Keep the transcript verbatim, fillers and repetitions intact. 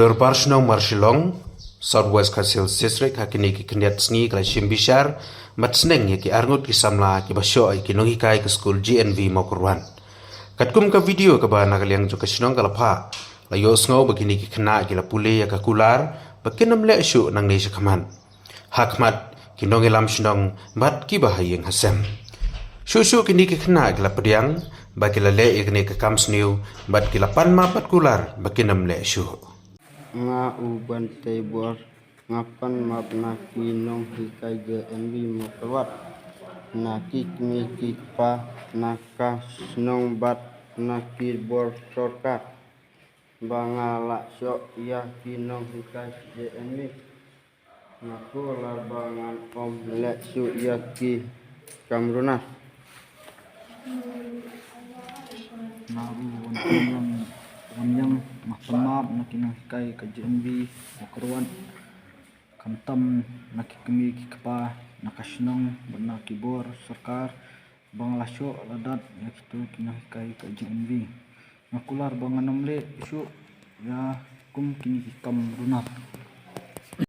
Dorbar Shnong Marshillong, South West Khasi Hills District, ha kine ki khyndiat sngi ka la shim bishar bad sneng ïa ki arngut ki samla kiba shoh ïa ki nonghikai ka skul J N V Mawkyrwat. Katkum ka video kaba na ka liang jong ka shnong ka la phah, la ïohsngew ba kine ki khynnah ki la pule ïa ka kular ba kin ym leh shuh nangne shakhmat, ha khmat ki nongïalam shnong bad kiba ha ïing ha sem. Shuh shuh kine ki khynnah ki la pdiang ba ki la leh ïa kane ka kam sniew bad ki la pan map bad kular ba kin ym leh shuh. Nga u Banteibor, nga pan map na ki nonghikai J N V Mawkyrwat, na ki kmie ki kpa, na ka shnong bad na ki bor sorkar ba nga la shoh ïa ki nonghikai J N V. Nga kular ba ngan ym leh shuh ïa ki kam runar. Nga u Wanïang, Wanïang, nga pan map na ki nonghikai ka J N V Mawkyrwat, khamtam na ki kmie ki kpa, na ka shnong bad na ki bor sorkar ba nga la shoh la dat ïa kito ki nonghikai ka J N V. Nga kular ba ngan ym leh shuh ïa kum kine ki kam runar.